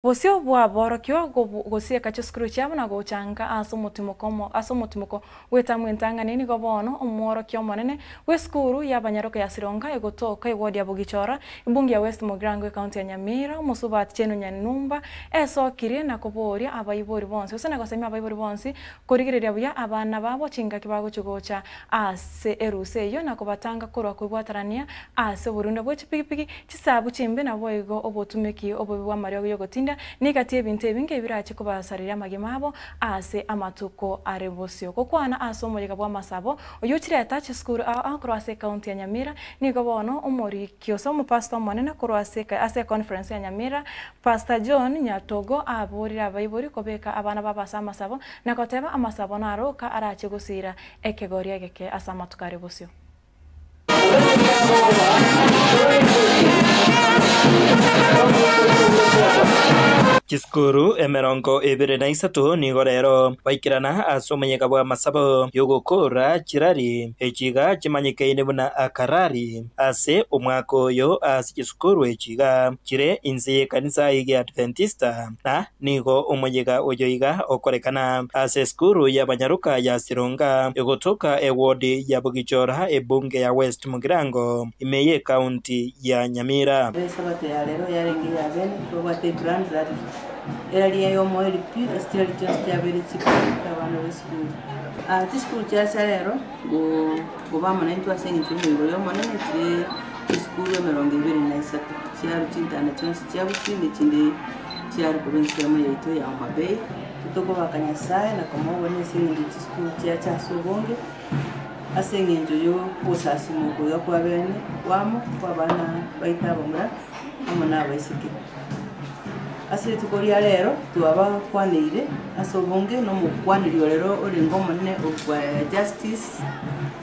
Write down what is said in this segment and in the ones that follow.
Bosio bw'aborokigwa gosieka chisukuru chiabo na gochanka ase omotimoko ase omotimoko bw'etamu entang'ani nigo bono omworokia omonene bw'esukuru y'abanyaroka ya Sironga egotoka eward ya Bogichora, ebunge ya West Mugirango ekaunti ya Nyamira, omosubati Jane Nyanumba esokirie na koboria abaibori bonsi gose na gosemia abaibori bonsi korigereria buya abana babo chingaki bagochi gocha ase erusa eyio na kobatanga korwa koibwaterania ase oborunda bwe chipigipigi, chisabu chimbe naboigo obotumeki obobe bw'amariogo y'ogotinda nigati y'ebinto ebinge ebirache kobasareria amagima abo ase amatuko are bosio. Gokwana ase omoyega bw'amasabo oyio chireta chisukuru ao ao korwa ase ekaunti ya Nyamira nigo bono omoriki gose omopastor omonene korwa ase ase econference ya Nyamira Pastor John Nyatogo aborire abaibori kobeka abana babo ase amasabo na goteba amasabo naroka arache gosira ekegori egeke ase amatuko are bosio. Chisukuru 23 nigo rero baikerana ase omoyega bw'amasabo y'ogokoora chirari echiga chimanyekaine buna akarari ase omwaka oyo ase chisukuru echiga chire inse y'ekanisa y'Egeadventista na Nigo omoyega oyo iga okorekana ase esukuru y'abanyaroka ya Sironga egotoka ewodi ya Bogichora ebunge ya West Mugirango ime y'ekaunti ya Nyamira. Esabato ya rero yarenge eya bene, twabwate egrand rally. Erari eyomo eri pi ase chirari chionsi chiabeire chipi abana b'esukuru. Ah, chisukuru chiacha rero go goba amo naintwe ase eng'encho y'omoibori omonene chire chisukuru 23 chiaro chintana chionsi chia Gusii na echinde Chiare korwa ensemo yaito ya Homa Bay, titokobaka Nyasae na komobonia ase engencho chisukuru chiacha ase obonge, ase engencho y'ogosasima okoiga kwa bene kwamo kw'abana baito abamura amo na abaiseke. Ase rituko ria rero twabakwaneire ase obonge na omokwaneri orero orenge omonene of Justice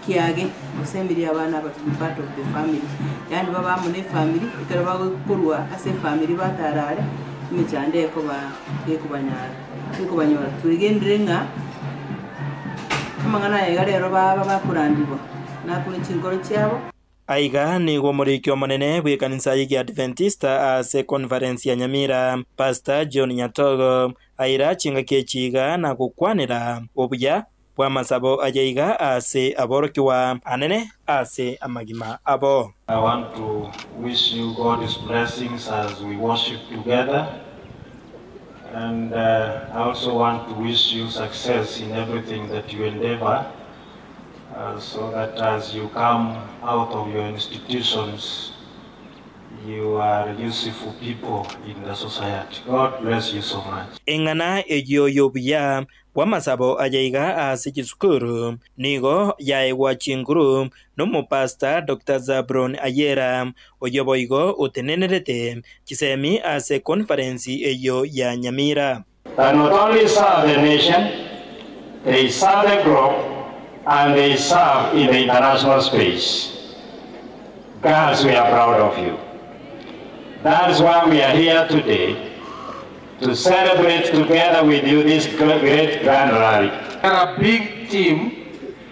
Kiage, osemirie abana aba to be part of the family, yaani babe amo na efamiri, ekero bagokorwa ase efamiri batara are, emechando ekoba gekobanyara gekobanyora. Twegenire ng'a amang'ana aya iga rero baba bakorandigwa, nakune chinkoro chiabo. Aiga nigo omoriki omonene bw'ekanisa y'Egeadventista ase econference ya Nyamira, Pastor John Nyatogo, aira chingaki echi iga na gokwanera obuya bw'amasabo aye iga ase aborokigwa anene ase amagima abo. I want to wish you God's blessings as we worship together and I also want to wish you success in everything that you endeavor so that as you come out of your institutions you are useful people in the society. God bless you so much. Eng'ana eyio y'obuya bw'amasabo aya iga ase chisukuru nigo yaegwa chinguru n'omopastor Doctor Zablon Ayera, oyio boigo otenenerete chisemi ase conference eyio ya Nyamira. That not only serve the nation, they serve the globe and they serve in the international space. Girls, we are proud of you. That's why we are here today to celebrate together with you this great grand rally. We are a big team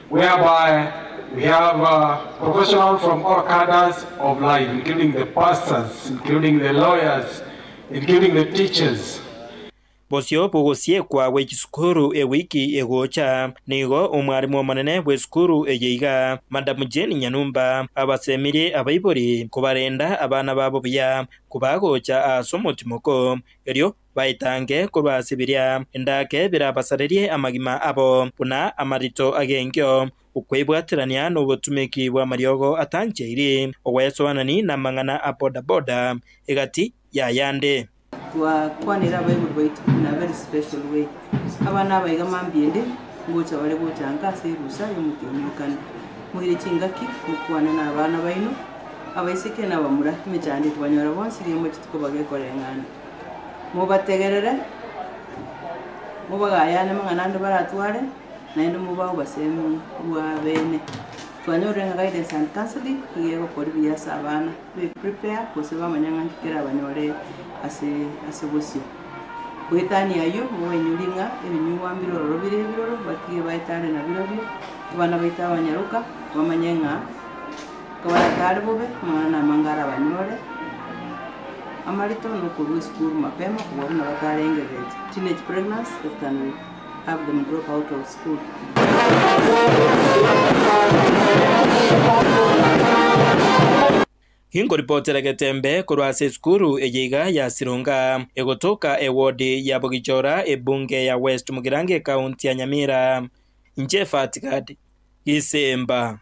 whereby we have uh, professionals from all cadres of life, including the pastors, including the lawyers, including the teachers. Bosio bw'ogosiekwa gwe chisukuru ewiki egocha, nigo omwarimu omonene bw'esukuru eye iga, Madam Jane Nyanumba, abasemirie abaibori kobarenda abana babo buya kobagocha ase omotimoko, erio baetange korwa ase biria endake birabasarerie amagima abo, buna amarito ag'enkio, okwebwaterania nobotumeki bw'amariogo atancheiri, ogwesoanani namang'ana a bodaboda, egati y'ayande. Twakwanera abaibori baito in a very special way. Abana aba iga mambia ende ngocha bare gocha nka ase erusa y'omotienyi o kane. Moire chingaki mokwane na abana baino, abaiseke na abamura, emechando ekobanyora bonsi riria mocheti kobagekoreng'ana. Mobategerere, mobagayane amang'ana ande baratware, naende mobae obosemi bwa bene. Twanyorire ng'a guidance and counselling nigo egokora buya ase abana. Be prepare gose bamanye ng'a nki kerabanyore ase ase bosio. Goetania ayio, mobainyori ng'a ebinyugwa mbire ororo bire ebiroro, batige baetare nabirobio, abana baito abanyaroka, bamanye ng'a kabaratare bobe, amang'ana namange arabanyore. Amarito na okorua esukuru mapema kobua buna batarengerereti, teenage pregnancy that can have them drop out of school. Ginkoripotera Getembe korwa ase esukuru eye iga ya Sironga, egotoka ewodi ya Bogichora, ebunge ya West Mugirango, ekaunti ya Nyamira. Inche Fatgad Gisemba.